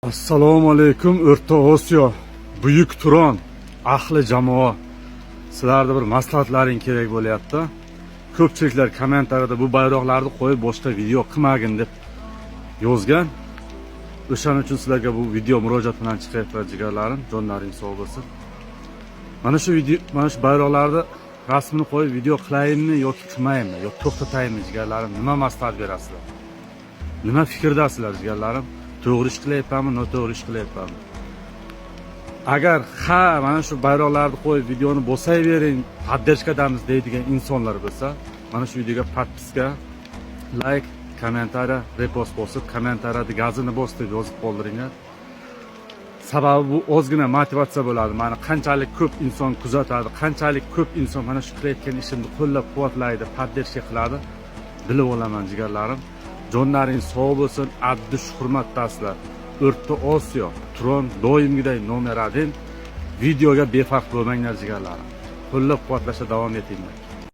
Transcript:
Assalomu alaykum, O'rta Osiyo, Buyuk Turon ahli jamoa. Sizlarni bir maslahatlaring kerak bo'lyapti. Ko'pchiliklar kommentariyada bu bayroqlarni qo'yib boshqa video qilmagin deb yozgan. O'shaning uchun sizlarga bu video murojaat bilan chiqyapman, jigarlarim, jonlaring sog' bo'lsin. Mana shu video, mana shu bayroqlarni rasmini qo'yib video qilayinmi yoki qilmaymi, yoki to'xtatayinmi, jigarlarim, nima maslahat berasizlar? Nima fikrdasizlar, jigarlarim? To'g'ri ish qilyapmanmi, noto'g'ri ish qilyapmanmi? Agar ha, mana shu bayroqlarni qo'yib videoni bosayvering, поддержка damiz deydigan insonlar bo'lsa, mana shu videoga подписка, layk, kommentariya, repost bosib, kommentariyada "Gazini bos" deb yozib qoldiringlar. Sababi bu ozgina motivatsiya bo'ladi. Mani qanchalik ko'p inson kuzatadi, qanchalik ko'p inson mana shu qilayotgan ishimni qo'llab-quvvatlaydi, поддержка qiladi, bilib olaman, jigarlarim. Jonlaring sog' bo'lsin, addi hurmatdasizlar. O'rta Osiyo, Turon doimgiday номер 1. Videoga befarq bo'lmanglar, jigarlarim. Qo'llab-quvvatlashda davom etinglar.